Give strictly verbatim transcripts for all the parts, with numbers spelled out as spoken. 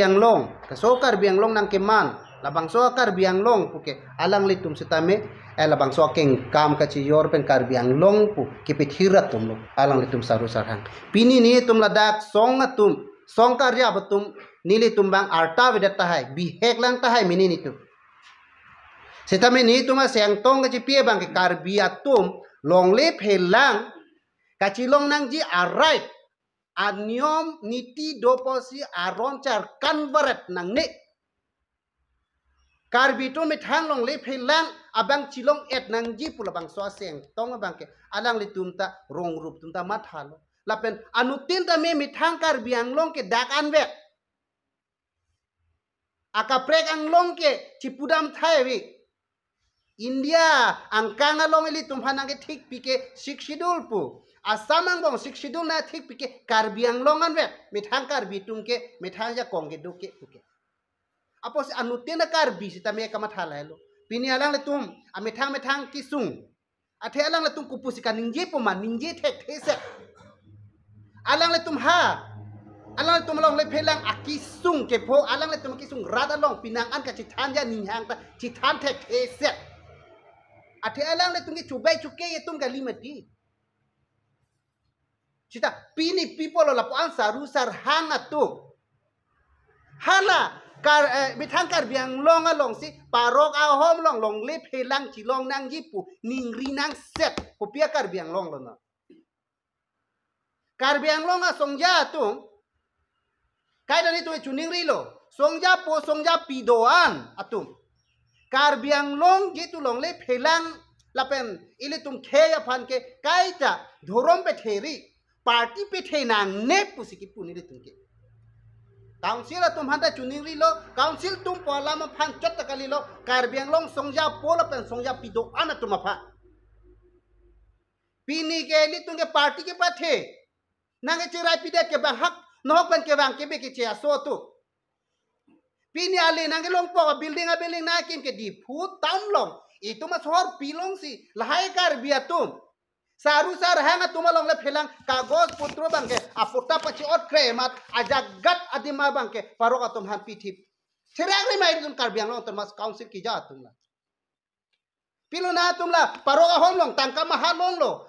Anglong, laso Karbi Anglong nangkeman, labangso Karbi Anglong puke, alanglitum sitame, eh, labangso akengkam kachijor pen Karbi Anglong pu, kepithir atum lo, alanglitum saru sarhang. Pini nelitum ladak song atum, song karjap atum, nelitum bang arta avedet tahai, bihek lang tahai mini nelitum. Sitame nelitum asengtong kachipi abangke Karbi atum, longle phelang, kachilong nangji a-right, aniyom niti do pusi aron charkan varet nangne. Karbi atum methang longle phelang abang chilong-et nangji pu labangso asengtong abangke alanglitum ta rongrup atum ta mathalo. Lapen anuttin tame methang Karbi Anglong ke dak anvet. Akaprek Anglong ke chipudam thai ave. India angkang along ilitum aphan nangkethikpi ke Sixth Schedule pu. Assam angbong Sixth Schedule nangthikpi ke Karbi Anglong anvet. Methang Karbi atum ke, methang jakong kedo ke puke. Apotsi anuttin a-Karbi sitame kamatha lahelo. Pini alanglitum, amethang methang kesung. Athe alanglitum kopusi kaningje poma, ningje thektheset. Alanglitum ha, alanglitum alongle phelang akesung kepho, alanglitum akesung rat along penang an kachithan ja ninghang ta chithan thektheset. Athe alanglitum ke chubai chuke atum kali mati. Sita pini people lo lapu-an saru sarhang atum. Hala, Kar, eh, methang Karbi Anglong alongsi parok ahom along longle phelang chilong nangji pu ningri nangset. Kopi a-Karbi Anglong lo na. Karbi Anglong asongja atum, kaita nelitum chiningrilo. Songja po, songja pi do-an atum. Karbi Anglong jitu longle phelang lapen ilitum khei aphan ke kaita dhorom petheri, party pethe nangne pusi kipu nelitum ke. Council atum aphanta chiningrilo, council atum pu alam aphan chot ta kalilo, Karbi Anglong songja po lapen songja pi do-an atum aphan. Pini ke ilitum ke party kepathe. Nangkecherai pidet ke bang hak, nohok pen kevang kebe keche aso atum. Pini ale nangkelongpo building a-building nangkim ke Diphu town along. Itum asohor pi alongsi, lahai Karbi atum. Saru sarhang atum alongle phelang kagoj potro abangke, apatta pachi-ot kre amat, ajagat adim abangke, parok atum aphan pithip. Therak ri mai itum Karbi Anglong Autonomous Council keja atum la. Pilo nangtum la, parok ahom along, tangka maha longlo.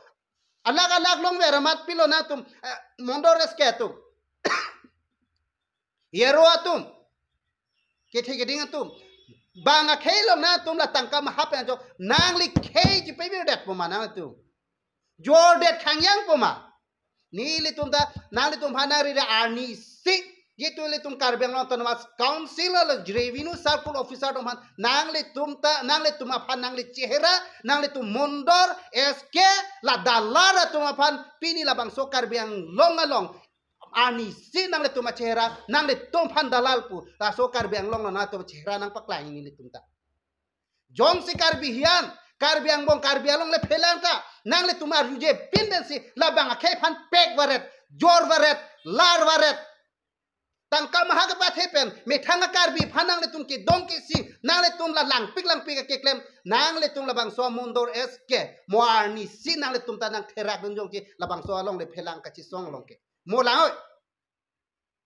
Alak alak longver amat pilo nangtum, eh, Mondor S K atum. Yero atum. Kethe keding atum. Bang akhei along nangtum la tangka maha pen ajok. Nangli khei chipevirdet poma nangtum. Jordet khangyang poma. Nelitum ta, nanglitum aphan nangri arnisi. Jitu ilitum Karbi Anglong Autonomous Council la Revenue Circle Officer atum aphan, nanglitum ta, nanglitum aphan nangli chehra, nanglitum Mondor, S K, la dalal atum aphan, pini labangso Karbi Anglong along. Arnisi nanglitum achehra, nanglitum aphan dalal pu, laso Karbi Anglong along nangtum chehra nangpaklang nelitum ta. Jongsi Karbi hian, Karbi angbong, Karbi alongle phelang ta, nanglitum arjuje pindensi, labang akhei aphan pek varet, jor varet, lar varet. Tangka maha kepathe pen, methang a-Karbi aphan nanglitum kedong kesing, nanglitum la langpik langpik akeklem, nanglitum labangso Mondor S K, mo arnisi nanglitum ta nangtherak dun jongsi, labangso alongle phelang kachisong along ke. Mo lang oi.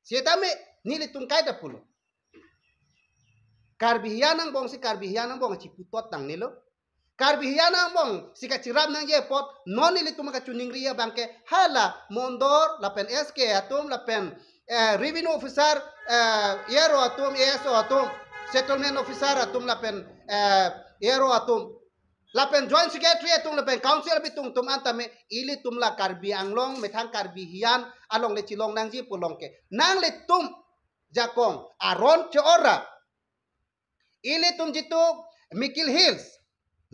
Setame, nelitum kaita pulo. Karbi hian angbongsi Karbi hian angbong chiputot nangnelo. Karbi hian angbongsi kachirap nangji apot, non nelitum kachiningri abangke, hala Mondor, lapen S K atum, lapen, eh, Revenue Officer, eh, A R O atum, A S O atum, Settlement Officer atum, lapen, eh, A R O atum. Lapen Joint Secretary atum lapen Council abitung atum an tame ilitum la Karbi Anglong methang Karbi hian alongle chilong nangji pu along ke. Nanglitum jakong aron che-ora. Ilitum jitu Mikir Hills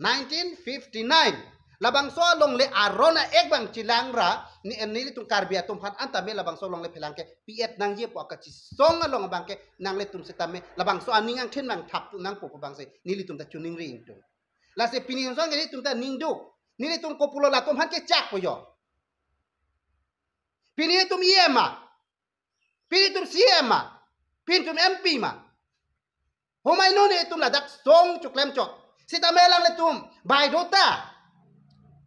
nineteen fifty-nine. Labangso alongle aron a-ek bang chilang ra ni, nelitum Karbi atum aphan an tame labangso alongle phelang ke pi-et nangji pu akachisong along abangke nanglitum setame labangso aning angthin bang thap nangpo pu abangsi nelitum ta chiningri ingtung. Lasi pini song nelitum ta ningduk. Nelitum kopulo latum aphan kechak po jo. Pini itum E M ma. Pini itum C E M ma. Pini itum M P ma. Homai non itum ladak song choklemchot. Setame alanglitum baidota.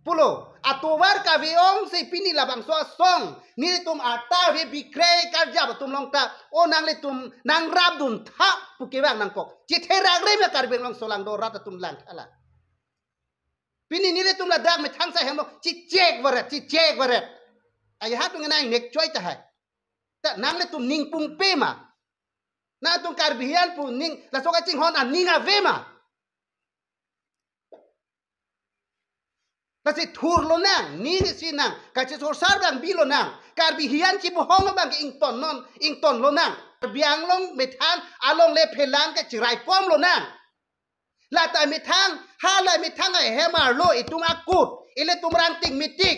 Pulo, atovar kave-ong si pini labangso asong, nelitum arta ve bikre karjap atum along ta, o nanglitum nangrapdun tha pu kevang nangkok. Chitherak re me Karbi Anglong solangdo rat atum lang thala. Pini nelitum ladak methang sai hemlo, chichek varet, chichek varet. Ai ha tung nai nek choi tahai. Ta nanglitum ning pungpe ma. Nangtum Karbi hian pu ning, laso kachinghon aning ave ma. Lasi thur lonang, ning isi nang, kachisorsar abang bi lonang. Karbi hian chibohong abang ke ington non, ington lonang. Karbi Anglong methang alongle phelang ke chirai pom lonang. Lata methang, hala methang ahem arlo itum akut, ilitum rangting mitik.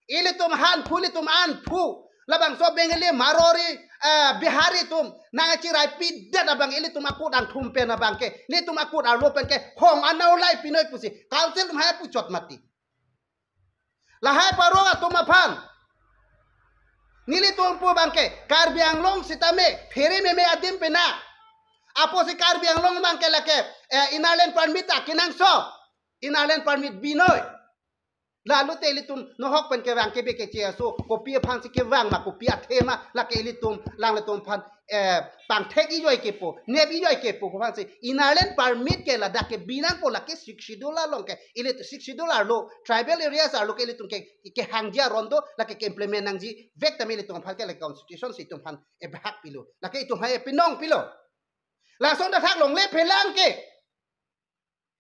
Ilitum hanphu, ilitum anphu. Labangso Bengali, Marwari, eh, Bihari atum nangchirai pidet abang ilitum akut angthum pen abang ke, ilitum akut arlo pen ke hong anaulai pinoi pusi council atum hai puchot mati. Lahai paro atum aphan nelitum pu abang ke Karbi Anglong sitame phere meme adim pena. Apotsi Karbi Anglong abang ke lake, eh, Inner Line Permit ta kenangsot. Inner Line Permit binoi. Lalote ilitum nohok pen kevang kebe keche aso, kopi aphansi kevang ma, kopi athe ma, lake ilitum, alanglitum aphan, eh, pangthek ijoi kepo, nep ijoi kepo, aphansi Inner Line Permit ke ladak ke binangpo, lake Sixth Schedule along ke, ilit Sixth Schedule arlo, tribal areas arlo ke ilitum ke, kehangji aron do, lake ke-implement nangji, vek tame ilitum aphan ke lake constitution si itum aphan ebhak pilo, lake itum aphan epinong pilo. Lason ta thak longle phelang ke.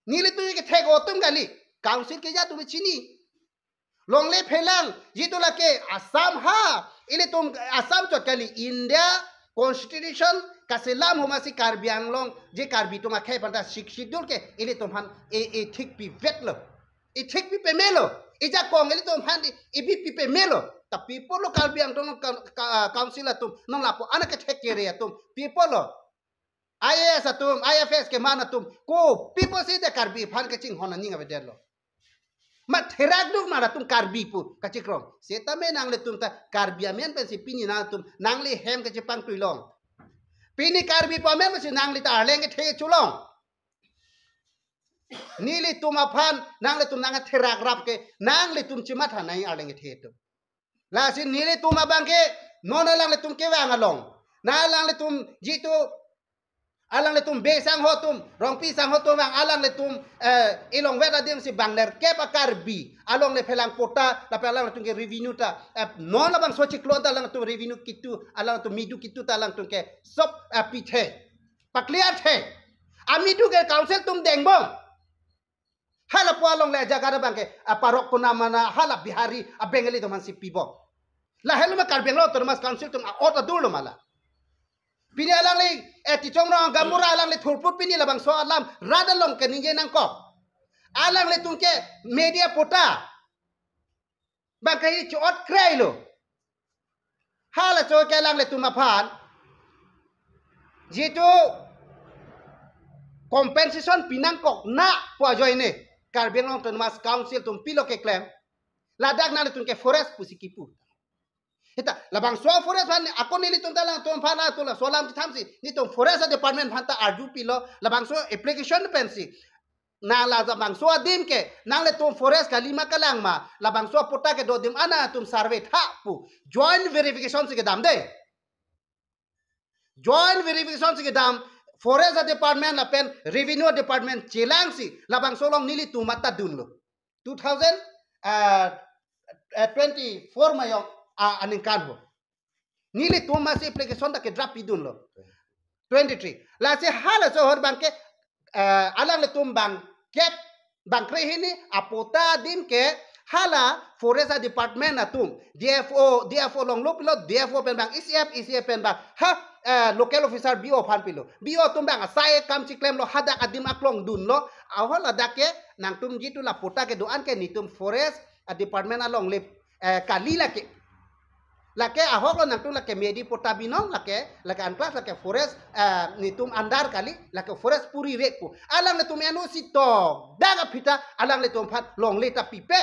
Nelitum kethek atum kali. Council keja atum chini. Longle phelang, jitu lake Assam ha, ilitum Assam chot kali, India Constitution kaselam ahut masi Karbi Anglong, je Karbi atum akhei aphanta Sixth Schedule ke, ilitum aphan e, ethik pivetlo. Ethik pipemelo. Ejakong ilitum aphan e, ebi pipemelo. Ta pi apotlo Karbi Anglong ka, ka, council atum, non lapu, anak kethek kere atum, pi apotlo. I A S atum, I F S keman atum, kopi pusi de Karbi aphan kachinghon aning avedetlo. Mat therak duk ma latum Karbi pu kachikrong. Setame nanglitum ta Karbi amen pensi pini nangtum, nangli hem kachipangtui long. Pini Karbi pu amen pensi nangli ta arleng kethe chulong. Nelitum aphan, nanglitum nangtherak rap ke, nanglitum chimatha nai arleng kethe atum. Lasi nelitum abang ke, non alanglitum kevang along. Na alanglitum jitu, alanglitum Bey sangho atum, Rongpi sangho atum vang alanglitum, eh, ilong vet adim si bang nerkep a-Karbi. Alongle phelang patta, lapen alanglitum ke revenue ta, eh, non labangso chiklo ta alanglitum revenue kitu, alanglitum midu kitu ta alanglitum ke sop, eh, pithe. Pakliar the. Amidu ke council atum dengbom. Hala pu alongle jaga abang ke, ah, parok kuna mana hala Bihari, ah, Bengali atum aphansi pibom. Lahelo ma Karbi Anglong Autonomous Council atum a-ot adur lo ma la. Pini alangli, eh, Tichong Ronghang gaonbura alangli thurphut pini labangso alam rat along keningje nangkok. Alanglitum ke media patta abang ke hi cho-ot kre lo. Hala cho ke alanglitum aphan jitu compensation pinangkok na pu ajoine Karbi Anglong Autonomous Council atum pilo keklem. Ladak nanglitum ke forest pusi kipu. Seta labangso forest aphan ako nelitum ta alangtum aphan atum laso alam chithamsi nelitum forest department aphanta arju pilo, labangso application pensi. Na la labangso adim ke, nanglitum forest kali ma kalang ma, labangso patta kedo adim an nangtum survey tha pu. Joint verification si kedam de. Joint verification si kedam, forest department lapen revenue department chelangsi, labangso along nelitum mat ta dunlo. Two thousand, uh, uh, twenty-four mayong, uh, aningkan ho. Nelitum masi application ta ke draft pidunlo. Twenty-three. Lasi hala so ahut abang ke, eh, alanglitum bang kep bang kre hini apatta adim ke hala forest department atum D F O, D F O along lo pilo, D F O pen bang E C F, E C F pen bang ha, eh, local officer B O aphan pilo. B O atum bang asai kam chiklemlo, hadak adim aklong dunlo, ahol hadak ke nangtum jitu la patta kedo-an ke nelitum forest, eh, department alongle, eh, kali lake. Lake ahok lo nangtum lake media patta binong lake, lake unclass lake forest, eh, nelitum under kali, lake forest puri rek pu. Alanglitum N O C tokdak aphi ta, alanglitum aphan longle ta pipe.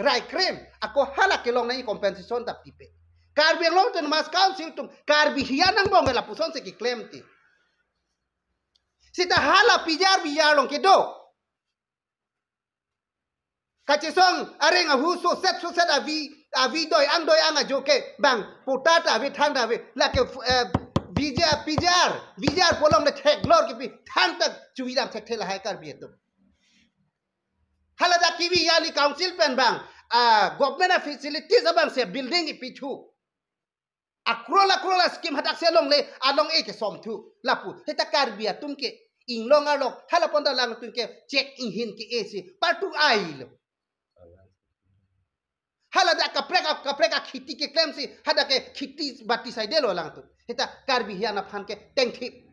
Rai krem, ako hala kelong nangji compensation ta pipe. Karbi Anglong Autonomous Council atum, Karbi hian angbong ke lapuson si keklem ti. Seta hala pijar bijar along kedo. Kachesong areng ahu soset soset avi avi doi ang doi ang ajo ke bang patta ta ave, thang ta ave, lake, eh, V J R, P J R, V J R pu along le theklor kepi thang ta chuvidam thekthe lahai Karbi atum. Hala dak kevi ya li council pen bang, ah, government a facilities abang si building kepithu. Akrol akrol a scheme hadak si alongle, along-e kesomthu. Lapu, seta Karbi atum ke, inglong arlok, hala pon ta alangtum ke, chek inghin ke-e si, patu ai lo. Hala dak kaprek, kaprek akhiti keklem si, hadak ke khiti bati saidelo alangtum. Seta Karbi hian aphan ke tengthip.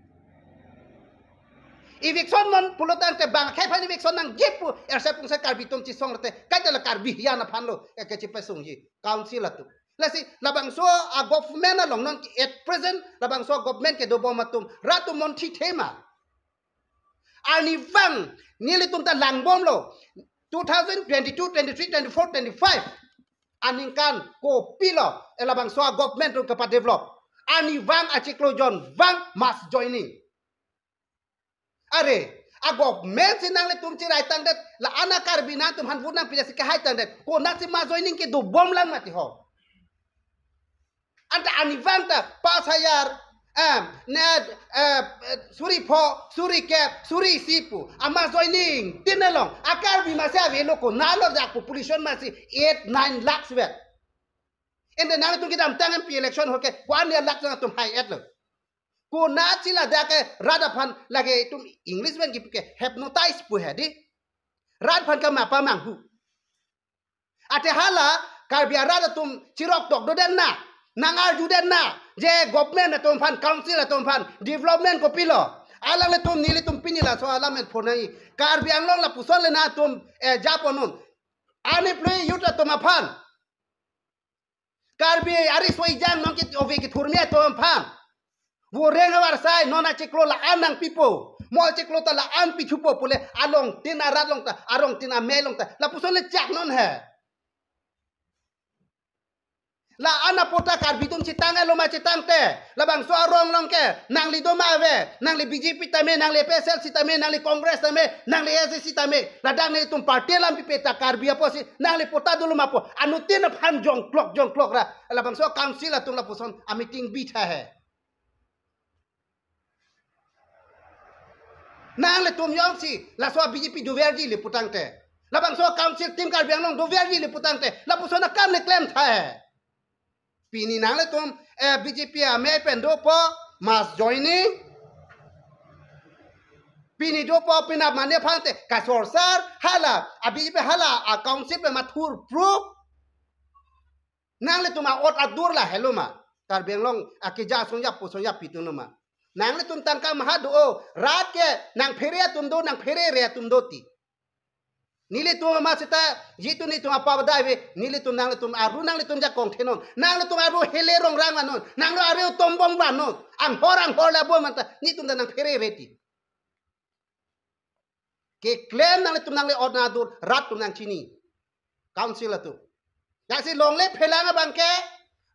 Eviction non pulotangte bang akhei aphan eviction nangji pu, erse pungsa Karbi atum chesong rate, kaita la Karbi hian aphan lo, eh, kechepesongji, council atum. Lasi labangso a government along non ke at present labangso a government kedobom atum rat atum monthi thema. Arnivang nelitum ta langbomlo two thousand twenty-two, twenty-three, twenty-four, twenty-five aningkan kopilo, eh, labangso a government atum kepadevelop. Arnivang achiklo jon vang mass joining. Are, a government si nanglitum chiraitangdet, la-an a Karbi nangtum aphan vote nangpi si kahaitangdet. Konatsi mass joining kedobom lang mati ho. Anta arnivang ta pas hajar, em, net, eh, eh, suri pho, suri kep, suri isi pu. A mass joining tin along. A Karbi masi avelo konatlo dak population masi eight, nine lakhs vet. Ante nanglitum kedamtang M P election hoke, ko-an ya lakh jang atum hai-et lo. Konatsi ladak ke rat aphan lake itum English pen kipu ke hypnotize pu he di. Rat aphan ke mapa manghu. Ate hala Karbi arat atum chiroktok dodet na, nang-arjudet na, je government atum aphan, council atum aphan development kopilo. Alanglitum nelitum pini laso alam en phonai. Karbi Anglong lapuson le nangtum, eh, japonun. Unemployed youth atum aphan. Karbi ari soi jang nong kit ove kithurmi atum aphan. Voreng avarsai non achiklo la-an nangpipo. Mo achiklo ta la-an pithupo pule along tin arat along ta, arong tin amei along ta. Lapuson le chak non he. La-an a patta Karbi atum chetang elo ma chetangte. Labangso arong along ke nangli doma ave, nangli B J P tame, nangli F S L C tame, nangli Congress tame, nangli A C C tame. Ladak nelitum party alam pipe ta Karbi apotsi nangli patta dolo ma pu. Anuttin aphan jongklok jongklok ra. Labangso council atum lapuson a meeting bitha he. Nanglitum jongsi laso B J P doverji le putangte, labangso council team Karbi Anglong doverji le putangte, lapuson akam le klemtha he. Pini nanglitum, eh, B J P amei pen dopo mass joining. Pini dopo pina mane phante kasorsar hala a B J P hala a council pen mathur proof. Nanglitum a-ot adur la helo ma. Karbi Anglong akeja asong ya pu asong ya pitung lo ma. Nanglitum tangka maha do-o, rat ke nangphere atum do, nangpherere atum do ti. Nelitum ama seta jitu nelitum apa badai ve, nelitum nanglitum aru nanglitum jakong thenon. Nanglitum aru hele rongrang vanon. Nanglo aru tombong vanon. Anghor anghor la bo manta, nelitum ta nangpherere ti. Keklem nanglitum nangli-ot nangdur rat atum nangchini. Council atum. Lasi longle phelang abang ke,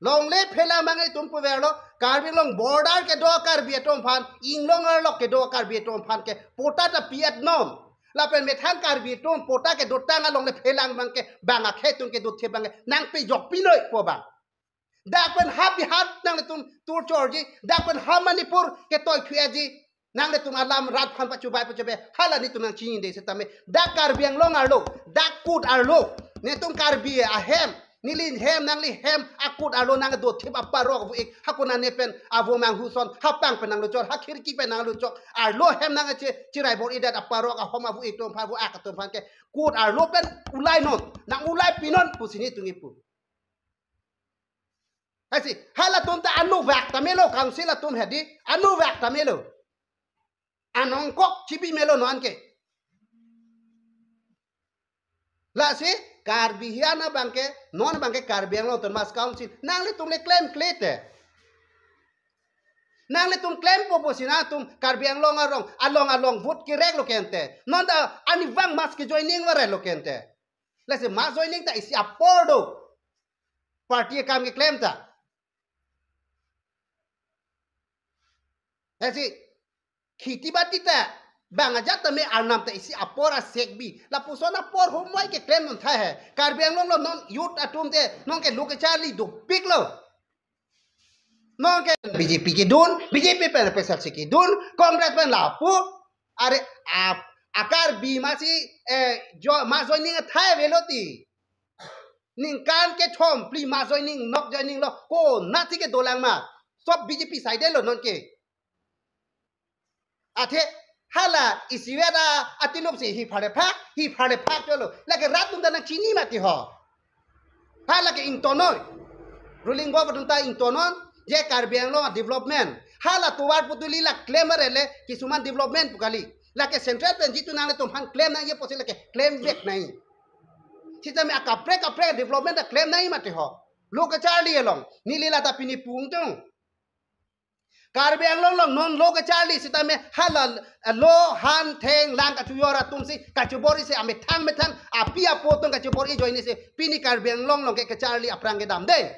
longle phelang abang itum puverlo, Karbi Anglong border kedo Karbi atum aphan, inglong arlok kedo Karbi atum aphan ke, patta ta pi-et non. Lapen methang Karbi atum patta kedotang alongle phelang abang ke, bang akhei atum kedothe abang ke, nangpejok pinoi pu abang. Dak pen ha Bihar nanglitum tortureji, dak pen ha Manipur ketoi thuji, nanglitum alam rat aphan pachubai pachubai, hala nelitum nangchinide setame. Dak Karbi Anglong arlo, dak kut arlo, netum Karbi ahem, neli hem, nangli hem, akut arlo nangdothip aparok avo ik, ha konane pen avo manghu ason, ha pang pen nangluchor, ha khirki pen nangluchok, arlo hem nangche, chirai bor-idet aparok ahom avo ik atum aphan, avo ak atum aphan ke, kut arlo pen ulai non, nang ulai pinon pusi nelitum kipu. Lasi, halatum ta anuvak ta melo, council atum hedi, anuvak ta melo. Anongkok chibi melo non ke. Lasi, Karbi hian abang ke, non abang ke Karbi Anglong Autonomous Council. Nanglitum le klemkle te. Nanglitum klempo pusi nangtum Karbi Anglong arong, along along vote kerek lo kente. Non ta arnivang mass kejoining vare lo kente. Lasi mass joining ta isi apor do. Party akam keklem ta. Lasi, khiti bati ta, Bang ajat tame arnam ta isi apor asek bi. Lapuson apor homoi keklem non thai he. Karbi Anglong lo non youth atum te non ke lo kacharli dopik lo. Non ke B J P kedun, B J P pen P S L C kedun, Congress pen lapu. Are ap akar bi masi eh jo ma joining athai avelo ti. Ningkan kethom phli ma joining, nok joining lo, konatsi kedolang ma. Sob B J P side lo non ke. Athe hala isivet a atiluk si hi phare phak, hi phare phak cholo. Lake rat atum ta nangchini mati ho. Hala ke ingtonon. Ruling government atum ta ingtonon, je Karbi Anglong development. Hala tovar putuli la klem arele, kisuman development pu kali. Lake central pen jitu nanglitum aphan klem nangji apotsi lake klem vek nai. Sitame akaprek kaprek development ta klem nai mati ho. Lo kacharli along. Neli lata pini pu ingtung. Karbi Anglong along non lo kacharli sitame hala lo han theng lang kachojor atum si kachobor-i si amethang methang api apo atum kachobor-i ajoine si pini Karbi Anglong along ke kacharli aphrang kedam de.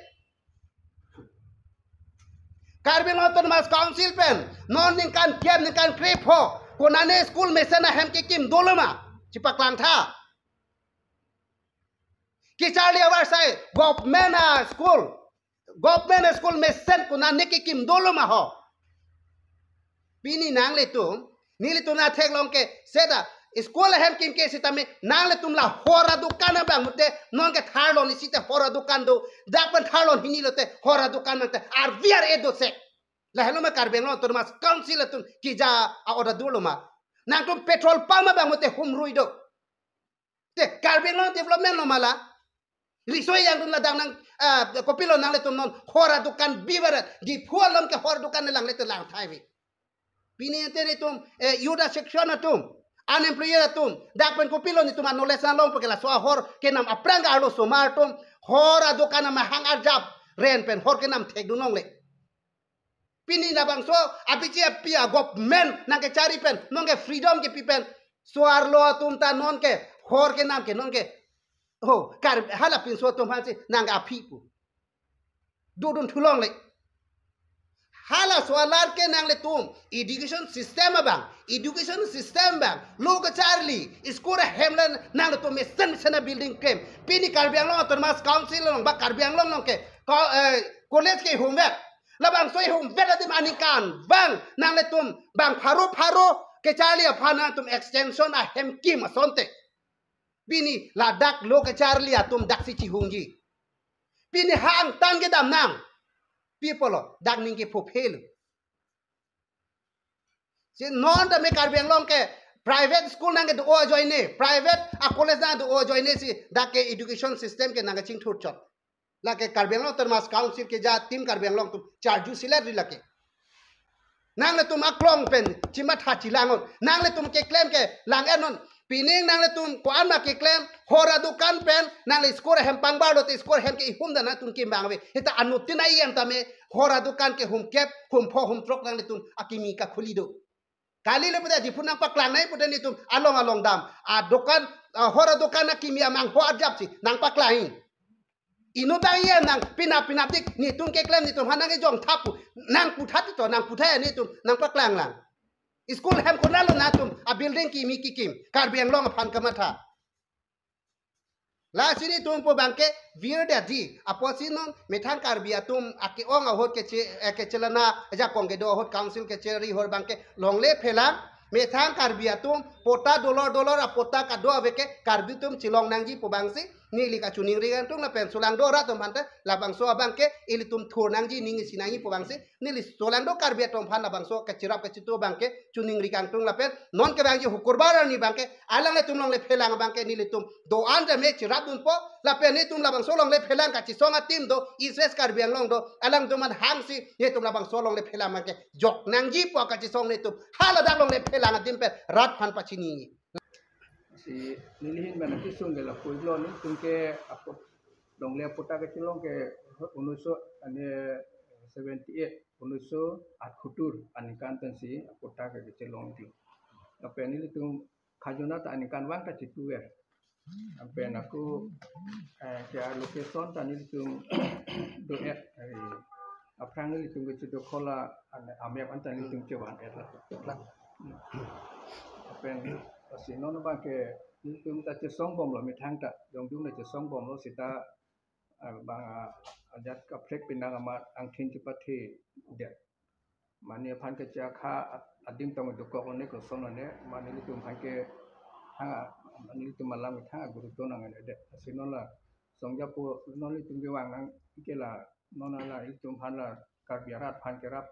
Karbi Anglong Autonomous Council pen non ningkan kep ningkan krepho konane school mesen ahem kekim dolo ma? Chipaklang tha. Kacharli avarsai government a school, government a school mesen konane kekim dolo ma ho? Pini nanglitum, nelitum athek along ke seta school ahem kimke sitame nanglitum la hor adukan abang mute non ke tharlon isi te hor adukan do, dak pen tharlon hini lote hor adukan mate R V R A do se. Lahelo ma Karbi Anglong Autonomous Council atum keja a order dolo ma? Nangtum petrol pump abang mute humrui do. Te Karbi Anglong development lo ma la? Riso-ejang atum ladak nang ah, kopilo nanglitum non hor adukan bibarat. Diphu along ke hor adukan lang le te lang thai vi. Pini ante nelitum eh, youth section atum, unemployed atum, dak pen kopilo nelitum a knowledge nang long pake laso ahor kenam aphrang arlo osomar atum hor adukan amahang arjap ren pen hor kenam thekdun longle. Pini labangso apichi api a government nangkechari pen non ke freedom kepi pen so-arlo atum ta non ke hor kenam ke non ke ho kar hala pinso atum aphansi nang aphi pu dodun thu longle. Hala so-alar ke nanglitum education system abang, education system abang lo kacharli school ahem la nanglitum mesen mesen a building klem. Pini Karbi Anglong Autonomous Council along ba Karbi Anglong along ke ko- eh, college ke humvek. Labangso ihumvek adim aningkan bang nanglitum bang pharo pharo kacharli aphan nangtum extension ahem kim asonte. Pini ladak lo kacharli atum daksi chihungji. Pini ha angtan kedam nang. Pi apotlo dak ning kepho phelo. Si non tame Karbi Anglong ke private school nangkedo ajoine, private a college nangkedo ajoine si dak ke education system ke nangkechingthur chot. Lake Karbi Anglong Autonomous Council keja team Karbi Anglong atum charju silet ri lake. Nanglitum aklong pen chimatha chilang-un. Nanglitum keklem ke lang-et non. Pining nanglitum ko-an ma keklem hor adukan pen nangli school ahem pangbar lote school ahem ke ihum dan nangtum kim bang ave. Hita anuttin a-E M tame hor adukan ke humkep, humpho, humthrok nanglitum akimi kakhuli do. Kali le pada Diphu nangpaklang nai pu te nelitum along along dam. Adukan, ah, hor adukan akimi amang ho ajap si nangpaklang. Inut abang E M nang pinap pinap dik nelitum keklem nelitum aphan nangkejong thap pu nangpu tha ti to nangpu tha ya nelitum nangpaklang lang. School hem konatlo nangtum a building kimi kekim Karbi Anglong aphan kamatha. Lasi nelitum pu abang ke vir dadi apotsi non methang Karbi atum ake-ong ahut keche eh, kechelana ajakong kedo ahut council kecheri hor abang ke longle phelang methang Karbi atum patta dolor dolor a patta kado ave ke Karbi atum chelong nangji pu abangsi neli kachiningri kangtung lapen solangdo rat atum aphan ta labangso abang ke ilitum thur nangji ning isi nangji pu abangsi neli solangdo Karbi atum aphan labangso kachirap kachitu abang ke chiningri kangtung lapen non kevangji hukurbar arni abang ke alanglitum longle phelang abang ke nelitum do-an tame chirapdunpo lapen nelitum labangso longle phelang kachisong a team do East West Karbi Anglong do alangtum aphan hangsi nelitum labangso longle phelang abang ke jok nangji pu kachisong nelitum haladak longle phelang adim pen rat aphan pachini. Si neli ahin pen akesung ke lapu-iklo nelitum ke apo longle a patta kechelong ke unuso ane seventy eight, unuso athutur aningkan pensi a patta ke kechelong ti. Lapen nelitum khajona ta aningkan vang ta chitu ya. Lapen ako eh, ke location ta nelitum do-et eh, aphrang nelitum ke chitu khola ane amep anta nelitum chevan-et la. Pen, lasi non abang ke nelitum ta chesong bomlo, methang ta jongdung ta chesong bomlo seta, ah, bang, ah, ajat kaprek pinang amat angthin chepathe det. Mane aphan ke chakha adim tong dokok ne koson ne, mane nelitum aphan ke thang, mane nelitum alam thang guru to nang ne det. Lasi non la songjapo, non nelitum kevang nang ke la, non la nelitum aphan la Karbi arat aphan kerap,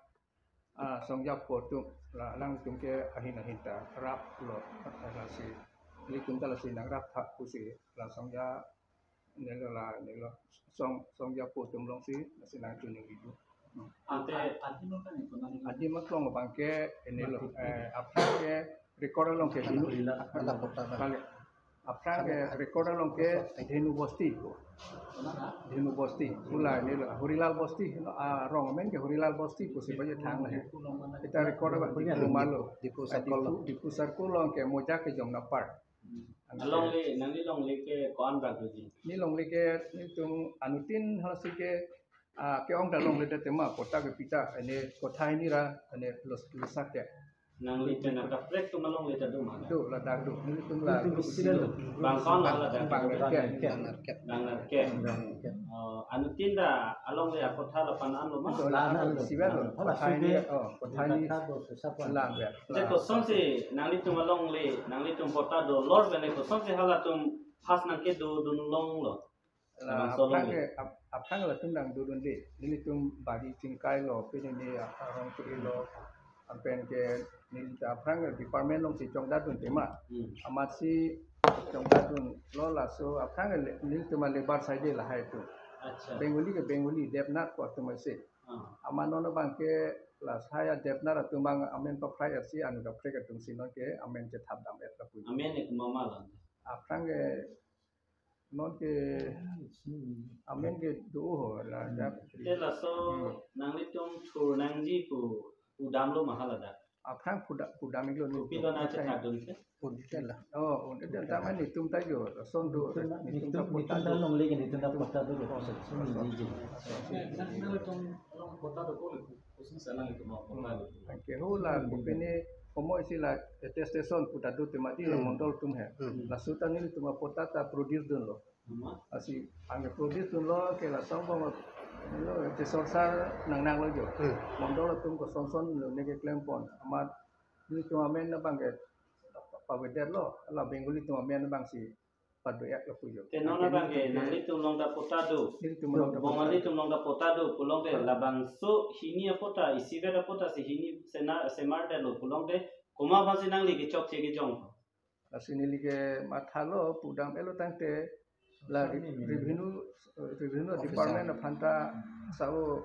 ah, songjapo atum la alangtum ke ahin ahin ta raplo, lasi nelitum ta lasi nangrap thak pusi la songja nelo la nelo song, songjapo atum alongsi lasi nangchuningri do. Hmm. Ante adim aklong abang ke nelo, eh, aphrang ke record along ke Dhenu, Ala kota na. Kali. Aphrang ke record along ke Dhenu Bosti. Dhenu Bosti. Pula nelo Horilal Bosti. No, ah, arong amen ke Horilal Bosti pusi baje thang la he. Kita record abang Diphu malo. Diphu Ah, circle. Diphu, Diphu circle along ke Moja Kejom anapar. Alongle, nangli longle ke ko-an bak doji? Ne longle ke nelitum anuttin hasi ke, ah, ke-ong ta longle det tema, pota kepita, ane kotha hini ra, ane los, losak ke. Nangli pen akaprek atum alongle ta do ma? Do, ladak do. Nelitum la Nelitum isi lo. Bang ko-an la ladak? Bang Nerkep. Bang Nerkep. Bang Nerkep. Oh, anuttin ta alongle akotha lapu-an lo ma? Do, la, la, la, lo. Isi lo. Hala kotha hini, suke. Oh, kotha hini. Kotha do, susah pun. Lang ya. Te kosonsi nanglitum alongle, nanglitum pota dolor bene kosonsi halatum has nangkedo dun longlo? La labangso aphrang alongle. Ke, ap-, aphrang latum nangdodunde. Nelitum bari chingkai lo, pini ne arong ke lo. Anpen ke nelitum aphrang ke department alongsi chongdadun tema. Hmm. Amatsi chongdadunlo laso aphrang ke le-, nelitum a-labour side lahai atum. Acha. Bengali ke Bengali, Devanagari atum ase. Ah. Amat non abang ke la saya Devanagari atum abang amen paphrang si anu kaprek atum si non ke amen chethap dam-et lapu. Amen ke komat ma la? Aphrang ke non ke amen ke do ho la Hmm. Te laso Hmm. nanglitum thur nangji pu pudamlo ma haladak? Aphrang puda-, pudam iklo ni. Kopilo nangchethapdun ke? Pudam la. Oh, un-, itu tama nelitum ta jo, son do, nelitum, nelitum ta nelitum pota ta do. Longle ke nelitum ta pota do. Oh, so, so, so. Nelitum along pota dokok le, khusus sana nelitum pota do. Anke ho la, kopine komo isi la attestation pota do tema di la Hmm. mondol atum he. Hmm. Laso ta nelitum apota ta produce dunlo. Hmm. Lasi anke produce dunlo ke la song bang lo, te sorsar nangnanglo jo. Hmm. Mondol atum koson son lo ne keklempon. Amat nelitum amen abang ke pavedetlo, la Bengali atum amen abangsi pado-et lapu jo. Te non abang ke nanglitum along ta pota do. Nelitum along ta pota. Bongali atum along ta pota do pulong te labangso hini apota, isivet apota si hini sena semar detlo pulong te komat aphansi nangli kechokche kejong? Lasi neli ke mathalo pudam-etlo tangte la re-, revenue, eh, revenue officer. Department aphan ta sao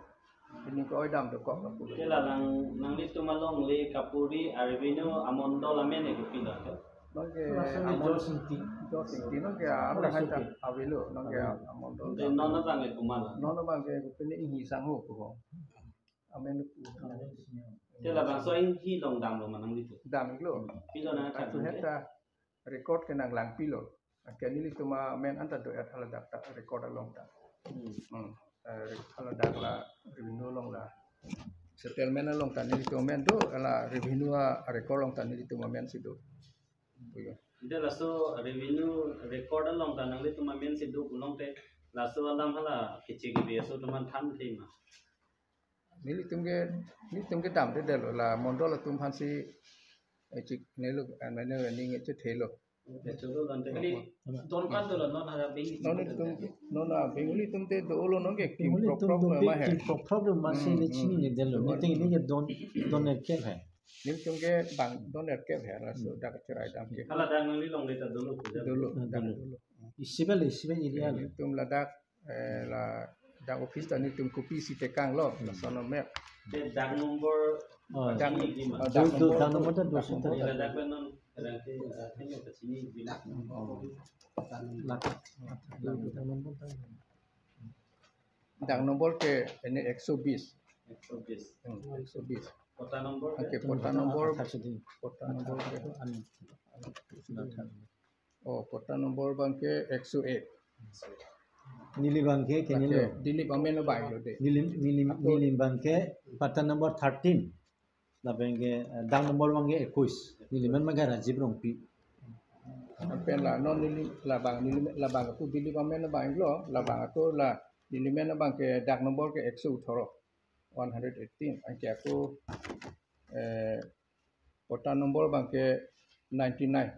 ini ke oidam dokok lapu. Ke la nang, nanglitum alongle kapuri a-revenue amondol amen ke kopilo ke? Non ke Laso ni amon-, George Ingti. George Ingti non ke amra Laso han ta ke. Avelo, non ke Avelo. Amondol. Te non abang ke komat la? Non abang ke kopine Inghi Sangho ko. Amen. Te labangso Inghi along damlo ma nanglitum? Dam iklo. Pilo nangthan? Atu ke? Heta record ke nanglangpilo. Anke nelitum amen anta do-et haladak ta record along ta. Hmm. Hmm. Eh, haladak la revenue along la. Settlement along ta nelitum amen do, la revenue a-record along ta nelitum amen si do. Puyo. Ante laso revenue record along ta nanglitum amen si do pulong te laso alam hala keche kebe aso atum aphan than the ma? Nelitum ke, nelitum ke damdedetlo, la mondol atum aphansi, eh, chik nelo, eh, mane ning chethelo. Chethelo ante kali don kan dolo non hala Bengali. Non atum, non a Bengali atum te dolo non ke kim Bengali atum prok prok do ma he. Kim prok prok do ma si Hmm, ne hmm. Chini-edetlo. Don Ne ting ni ke don, don Nerkep he. Nelitum ke bang don Nerkep he, laso Hmm. dak cherai dam ke. Haladak nangli longle ta dolo puja. Dolo, Hmm, dak dolo. Dolo. Isivet, isivet area lo. Nelitum ladak eh, ladak office ta nelitum kopisi tekanglo, Hmm. lason amen. Te dak number Oh. Dak, Chini di ma? Oh, dak do, do, number dak do, number ta do dak sita. Number. Ila dak pen non, ila ke, ila ke, ila ke chini di ma? Oh. Dak, dak, dak number ta. Dak number ke ini ekso bis. Ekso bis. Hmm, ekso bis. Pota number ke? Oke, pota number, Athar sudi. Pota number ke? Athar. Anu. Athar. Oh, pota number abang ke ekso ek. Neli abang ke, ke Oke, neli. Dilip amen abang lo de. Neli, neli, Apo- neli abang ke, pata number thirteen. Lapen ke, eh, dak number abang ke ekuis. Nelimen abang ke Rajiv Rongpi. Pen la non neli labang, neli labang ako Dilip amen abang lo, labang ako la nelimen abang ke dak number ke ekso thoro, one hundred eighteen. Anke ako, eh, patta number abang ke ninety-nine.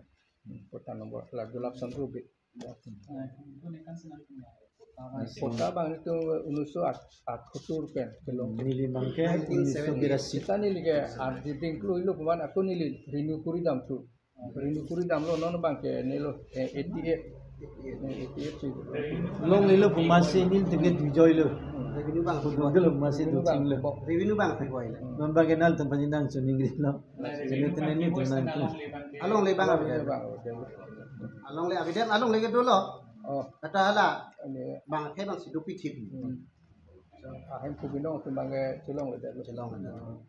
Hmm, patta number la Gulab Chandra Bey. Patta abang itu unnisso athottor pen kelong. Neli abang ke unnisso birasi. Seta neli ke arjiding klui lo kuman ako neli renew kuri dam thu. Renew kuri damlo, non abang ke neli lo, eh, eighty-eight. Eh, eighty-eight si. Longlelo pu masi nelitum ke dujoi lo. Revenue abang. Dujoi lo pu masi dujoi lo. Revenue abang ke koi lo. Non abang ke nelitum panjinang suning lo. Sini tenen ni tunan tu. Alongle abang apa? Alongle abang. Alongle abang, alongle ke dolo. Oh. Kata hala. Ini. Abang ke abang si dopi thip. Hmm. So, ahem kubinong tu abang ke chelongle dolo. Chelongle dolo.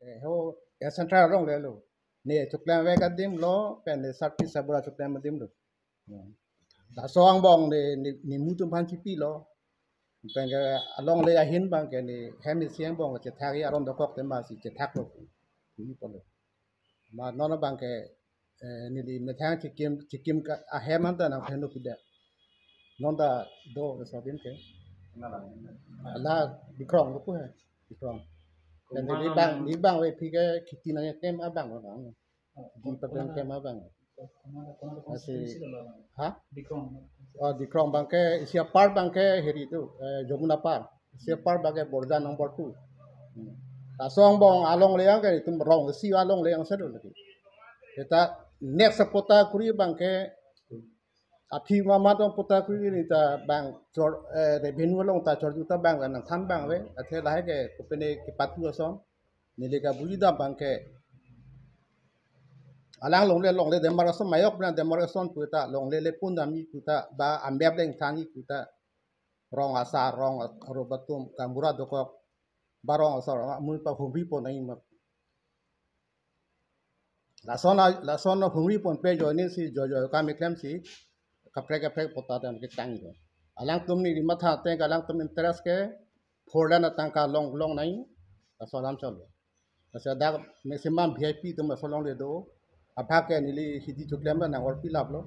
Eh, ho, ya central alonglelo. Ne choklem vek adim lo, pen ne sarpi sabura choklem adim lo. Hmm. Laso angbong ne, ne, ne mutum aphan chipilo. Pen ke alongle ahin abang ke ne hem isi angbong chethak aron dokok tema si chethak lo. Ini polo. Ma non abang ke, eh, neli methang chikim, chikim ke ahem anta nangphen lo pida. Non ta do ke sodin ke. La Dikrong lo pu he. Dikrong. Dan neli abang, neli abang ave phi ke khiti nangkeklem abang lo abang. Di paglang kem abang. Masih. Ha? Oh, Dikrong abang ke, isi apar abang ke heri tu, eh, Jamuna apar. Isi apar abang ke Borjan number two. Hmm. Laso angbong alongle abang ke itum rong isi alongle abang sadu lagi. Kita next patta kuri abang ke aphi mama tong patta kuri ni ta abang chor, eh, revenue along ta chor juta abang nangthan abang ave. Athe lahai ke kopine kepatu ason. Neli kabuji dam abang ke. Alang longle longle demarcation mayok bena demarcation pu ta longlele pun dam-i pu ta ba amep leng than-i pu ta. Rong asar, rong as-, aro batum, gaonbura dokok. Ba rong asar, rong amun pa humri pon nai ma. Lason a, lason humri ponpe joine si jo jo kam keklem si kaprek kaprek patta dam ketang jo. Alangtum neli matha ateng ke alangtum interest ke four lane atangka long long nai, laso alam cholo. Laso dak maximum V I P atum laso longle do. Abang ke neli hidi choklem nang orpi lap lo.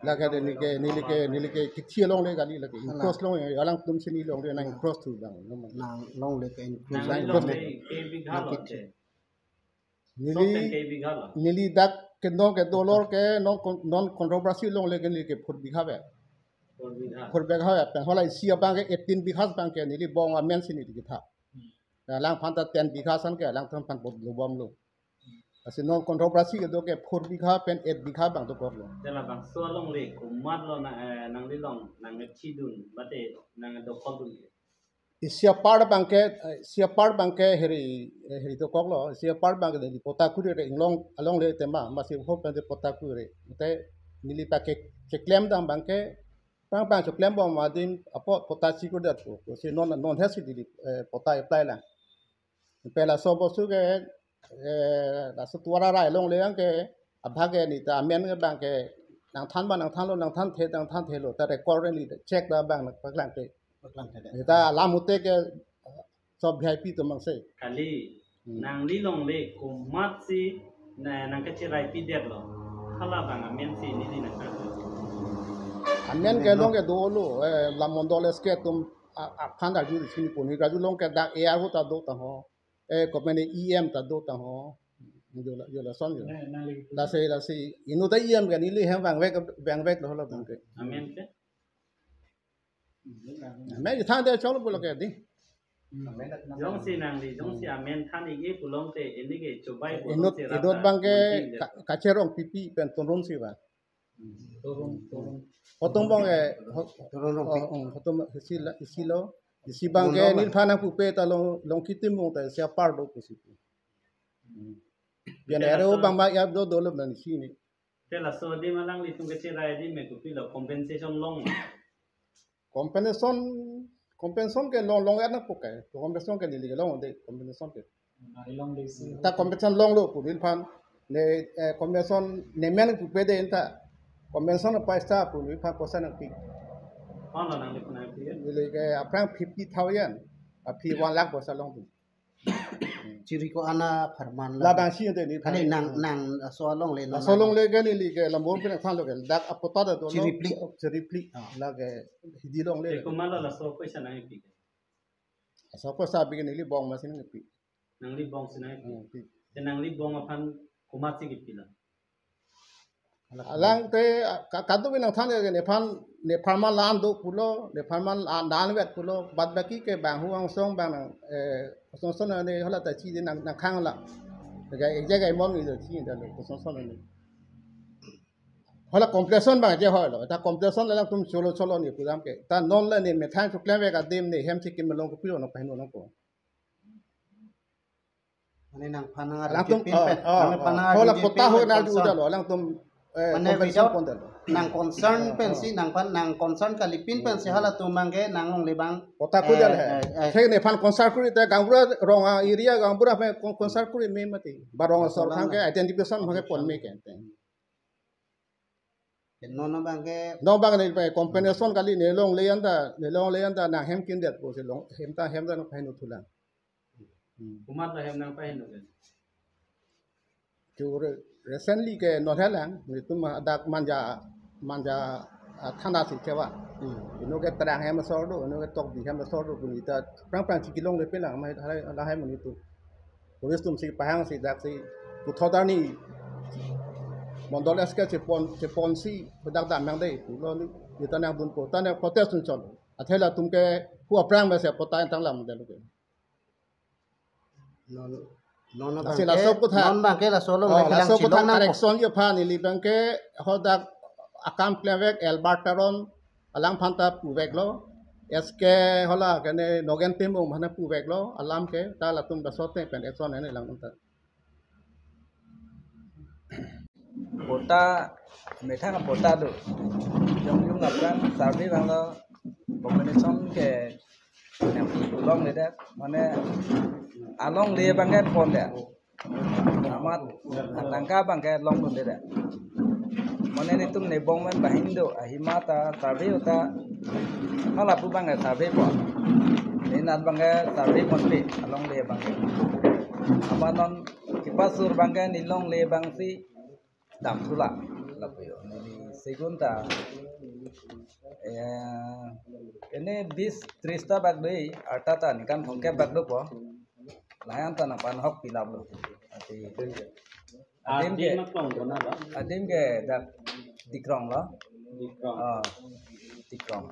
Lake neli ke, neli ke, neli ke kithi alongle kali lake. Hala. Encroach long, alangtum si neli longle nang encroach thu abang. Nang longle ke encroach. Nang longle ke bigha lo te. Neli, sopen ke bigha lo. Neli dak kedong ke dolor ke non con-, non controversy longle ke neli ke four bigha ave. Four bigha. Four bigha ave. Pen hala isi abang ke eighteen bighas abang ke neli bong amen si neli ketha. Hmm. Alangphan ta ten bighas an ke alangtum aphan bom lo bom lo. Lasi non controversy kedo ke four bigha pen eight bigha abang dokok lo. Te labangso alongle komat lo na, eh, nangli long, nang chidun, mate nang dokok dun ke. Isi apar abang ke, eh, isi apar abang ke heri, eh, heri dokok lo, isi apar abang ke di patta kuri re inglong alongle tema, masi ho pen di patta kuri re. Te neli ta ke, keklem dam abang ke, pang pang choklem bom adim apo patta si kuri dat ko, ko si non, non he si di, eh, patta apply lang. Pen laso bostu ke, eh, laso tuara rai longle abang ke, abang ke neli ta amen ke abang ke, nangthan ba nangthan lo, nangthanthe, nangthanthe lo, ta record neli check ta abang nangpaklangthe. Paklangthe det. Neli ta alam ute ke, sob V I P atum abang si. Kali, hmm, nangli longle komat si, na, nangkacherai pidet lo. Hala abang amen si neli nangkang. Amen ke long ke dolo, eh, la mondol S K atum, a, aphan arju ri sini pon, arju long ke dak A R O ta do ta ho. Eh, kopine E M ta do ta ho. Jo la, jo lason jo. Lasi, lasi, inut ta E M ke neli hem vangvek, vangvek lo hala abang ke. Amen ke? Amen than de cholo pulo ke di. Jongsi nangli, jongsi amen than ik-e pulote, ini ke chobai pulo. Inut, si inut rap abang ke, montin de. Ka-, kacherong pipi pen tonron si ba. Tonron, tonron. Hotom abang ke, ho-, Tonron Rongpi. Oh, oh, hotom isi la, isi lo. Isi abang ke, Tonron neli phan nangpupe ta long, long kitim bong ta isi apar do pusi. Hmm. Biar ere o abang ma ya do dolo nang isi ni. Te laso adim alanglitum kacherai adim ke kopilo, compensation long? Compensation, compensation ke long, long er na puke. Compensation ke neli ke long de, compensation ke. Nari longle si. Ta compensation longlo pu neliphan. Ne, eh, compensation ne men pupe de anta. Compensation paisa pu neliphan poisa nangpi. Kono nangliphan nangpi ya? Neli ke aphrang fifty thousand. Aphi one lakh poisa long tu. Chiri ko-an apharman la. Labang si ante ni. Kali nang, nang laso alongle non. Laso alongle ke neli ke lambom pen thanlo ke. Dak apatta do lo. Chiri phli. Chiri phli. Ah. Lake hidi alongle. Te komat lo laso paisa nangkepi? Laso paisa abik neli bong amatsi nangkepi. Nangli bong si nangkepi. Hmm, pi. Te nangli bong aphan komatsi kepi la? Alang te ka-, kadokave nangthan ke nephan, nephan ma la-an do pulo, nephan ma la-an, la-anvet pulo, bad baki ke bang hu angsong bang nang, eh, angsong son ne hala ta chi de nang, nangkhang la. Jaga, jaga imon ni do chi da lo, angsong son ne. Hala completion bang je hoi lo, ta completion alangtum cholo cholo ni pulam ke. Ta non le ne methang choklem ve ka dem ne hem si kim long ko pilo no pahin no ko. Mane nangphan nang Alangtum, arjupin ah, pen. Ah, Nangphan ah. Nang Hola arjupin kota pen ho na concern. Uda lo, alangtum, eh, Mane compensation without pon dalo. Nang concern Ah, pen ah. Si, nangphan nang concern kalipin pen si halatum abang ke nang longle abang. Kota kudal Eh, hai. Eh, eh. Thek nephan concern kuri te gaonbura rong a area gaonbura pen con-, concern kuri me mati. Barong asor Masalah thang ke lah. Identification thang ke pon me ke. Ke non abang ke Non abang ne pe compensation kali ne longle anta, ne longle anta nang hem kindet po si long, hem ta hem ta nang pahin thulang. Hmm. Komat la hem nang pahin thulang? Chu re-, recently ke non helang, netum dak Manja, Manja, ah, thana si chewa. Hmm. Ino ke Terang hem asor do, ino ke Tokbi hem asor do, bunita prang prang chiki longle pelang, mai halahai, halahai monit atum. Police atum si pahang si dak si puthot arni mondol S K chepon, chepon si bedak dam yang dei pulo ni, nita nangdun po, ta nang protest un chon. Athe latum ke hu aphrang mesen patta tanglam dei lo ke. Non, non Lasi abang laso ke, putha. Non abang ke laso along Oh, le kelang laso putha chilong nang po. Correction ye phan ili abang ke hadak akam klemvek Albert Teron alangphan ta puvek lo. S K hala kene Nogen Timung mana puvek lo. Alam ke ta latum basote pen action ene lang unta. Patta, methang patta do. Jong yung apran survey abang lo compensation ke nang longle det. Mane alongle abang ke pon det. Amat atangka abang ke longdunde det. Mane netum ne bong pen banghini do, ahima ta survey uta, hala pu abang ke survey pon. Inat abang ke survey ponpe, alongle abang ke. Amat non kipasur abang ke ne longle abang si dam thula lapu yo. Neli segun ta, eh, ene bis tris ta bak dei, arta ta nikan thomkep bak dopo. Layan ta nangpanhok pilap lo. Ati, adim ke, Adim ma klong dona ba? Adim ke dak Dikrong lo. Dikrong. Ah, Dikrong.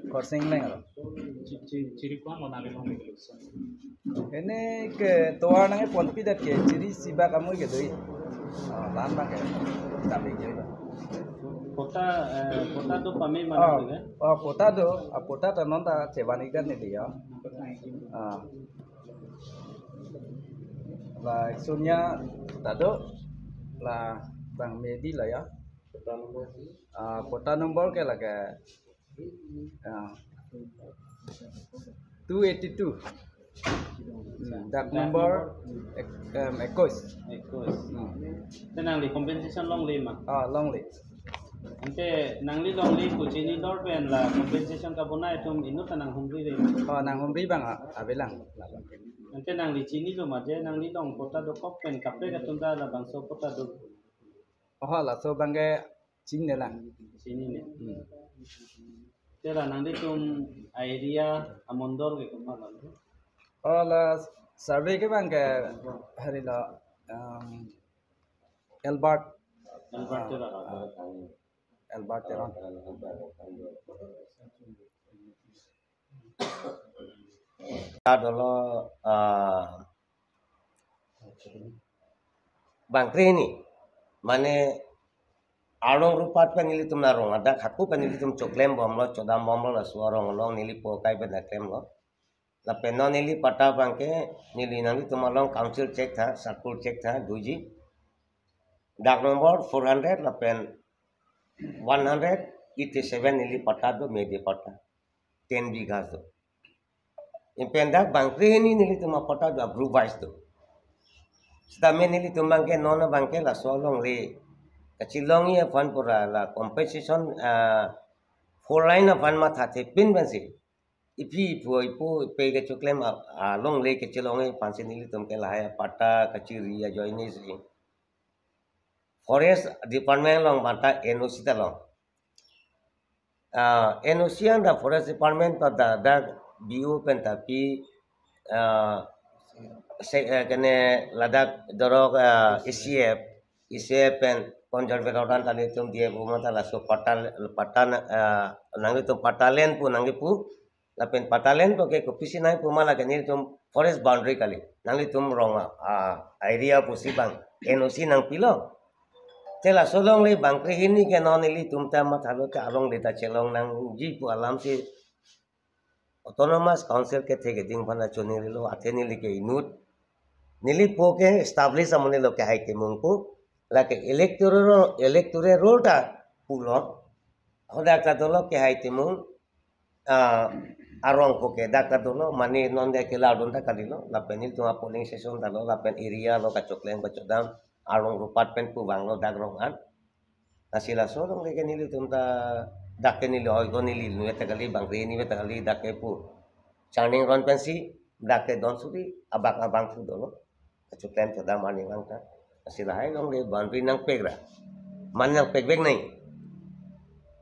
Khorsing Leng lo. Chi-, chi-, chiri ko-an lo nangli long ni. Ene ke tovar nangponpi dak ke chiri isi bak amoi ke dei. Ah, la-an abang ke. Tapi ke lo. Patta, eh, patta do pame mana Ah, ke? Ah, patta do, ah, patta ta non ta chevan ik det ne dei ya. Ah. La sunya ta do, la abang medi la ya. Ah, patta number ke lake, ah, two eighty-two. Hmm, dak number ek-, em, ekus. Ekus. Hmm. Te nangli compensation longle ma? Ah, longle. Ante nangli longle pu chinidor pen la compensation kabonai atum inut ta nanghumri re ma? Oh, nanghumri abang, ah, avelang. Ante nangli chinilo ma je nangli long patta dokok pen kaprek atum ta labangso patta do? Oh, laso abang ke chinine lang. Chinine. Hmm. Te la nanglitum area amondol ke komat lo? Oh, la survey ke abang ke hari lo, um, Albert. Albert Ah, Teron. Ah, Albert Teron. Adolo, ah, bangkre ni, mane arong rupat pen nelitum narong adak haku pen nelitum choklem bomlo, chodam bomlo, laso arong along neli po kai pen naklem lo. Lapen non neli patta abang ke neli nanglitum along council check tha, circle check tha, doji. Dak number four hundred lapen one hundred eighty-seven neli patta do, medi patta. Ten bighas do. Lapen dak bangkre hini nelitum apatta do, group wise do. Sitame nelitum abang ke non abang ke laso alongle kachelongji aphan pura la compensation, ah, four line aphan mathathe pin pensi iphi iphu ipo pe kechoklem a-, alongle kechelong aphansi nelitum ke lahai patta kachiri ajoine si Forest Department along banta N O C ta long. Ah, N O C anta Forest Department anta dak B O pen ta pi, ah, se, eh, kene ladak dorok, ah, E C F, E C F pen conservator anta nelitum D F O mata laso patta, patta, ah, nanglitum patta land pu nangkipu, lapen patta land pu ke kopisi nangkipu ma lake nelitum forest boundary kali. Nanglitum rong a, a, area pusi bang N O C nangpilo. Te laso alongle bang krehini ke non nelitum ta mathalo te alongle ta chelong nangji pu alamsi Autonomous Council kethe keding aphan ta choningrilo, athe neli ke inut. Neli po ke establish amonit lo kehai temung pu. Lake electoral, electoral roll ta pulo. Hadak ta dolo kehai temung, ah, arong pu ke dak ta dolo, mane non de ke lardun ta kalilo, lapen nelitum a polling station ta lo, lapen area lo kachoklem kachodam, arong rupat pen pu vanglo dak rong an. Lasi laso alongle ke nelitum ta dak ke neli oi ko neli nu ta kali bang re ni ta kali dak ke pu. Changning ron pensi dak ke don suri abak abang pu dolo. Kachoklem chodam arni vang ta. Lasi lahai alongle boundary nangpek ra. Mane nangpekvek nai.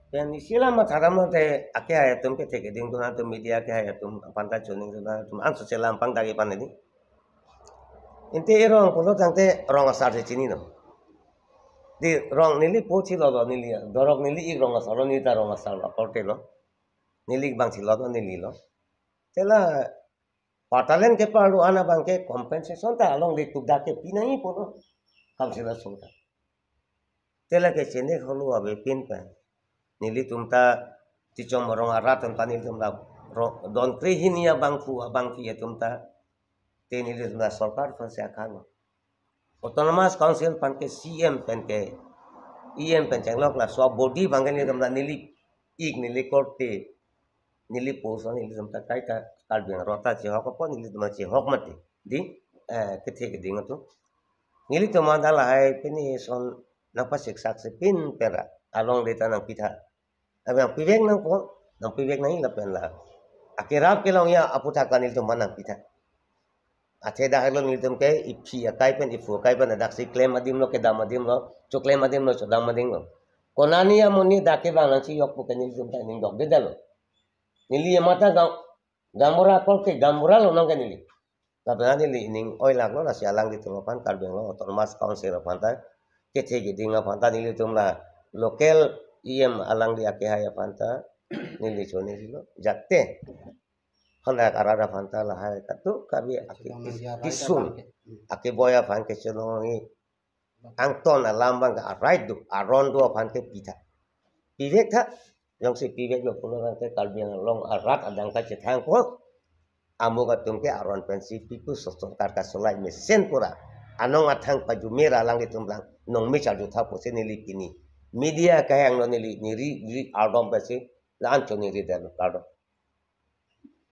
Pen isi la matha dam te akehai atum kethe keding tun atum media akehai atum aphan ta choning tun atum an so chelam pang dagi pan ini. Ante erong pulo tangte rong asar si chininon. Di rong neli po chilo lo neli, dorok neli ik rong asar lo neli ta rong asar lo akorte lo. Neli ik bang chilo lo neli lo. Te la patta land keparlo an abang ke compensation ta alongle tuk dak ke pinangji pulo. Council asong ta. Te lake chenek holo avepin pen nelitum ta Tichom arong arat anta nelitum la ro-, don krehini abangphu abangpi atum ta te nelitum la sorkar aphansi akhan lo. Autonomous Council aphan ke C M pen ke E M pen chenglok laso body abang ke nelitum la neli ik neli korte neli post nelitum ta kaita Karbi Anglong ta chehok apot nelitum ta chehok mati. Di, eh, kethe keding atum. Nelitum anta lahai pini son nangpasiksak si pin pera alongle ta nangpitha. Abi nangpivek nangpo, nangpivek nangji lapen la. Akerap kelongji aphuthak ta nelitum aphan nangpitha. Athe dak lo nelitum ke iphi akai pen iphu akai pen adaksi klem adim lo kedam adim lo, choklem adim lo chodam adim lo. Konani amonit dak kevang nangchijok pu ke nelitum ta ning dokdedetlo. Neli mata gaon gaonbura akorte gaonbura lo nong ke neli. Lapen neli ning oilak lo lasi alanglitum aphan Karbi Anglong Autonomous Council aphan ta kethe keding aphan ta nelitum la local E M alangli akehai aphan ta neli choningri lo. Jate hana arat aphan ta lahai katu kabi ake Chelong nangji arai kisung aphan ke. Hmm. Akeboi aphan ke chelong nangji angton alam abang ke arai do aron do aphan ke pitha. Pivek tha, jongsi pivek lo pulo tangte Karbi Anglong arat adang ta chethang ko. Amuk atum ke aron pensi pipu sosok tar kasolai mesen pura. Anong athang pajumir alanglitum lang nong mi charju tha pusi neli pini. Media kahang lo neli neri neri ardom pensi la-an choningri detlo ardom.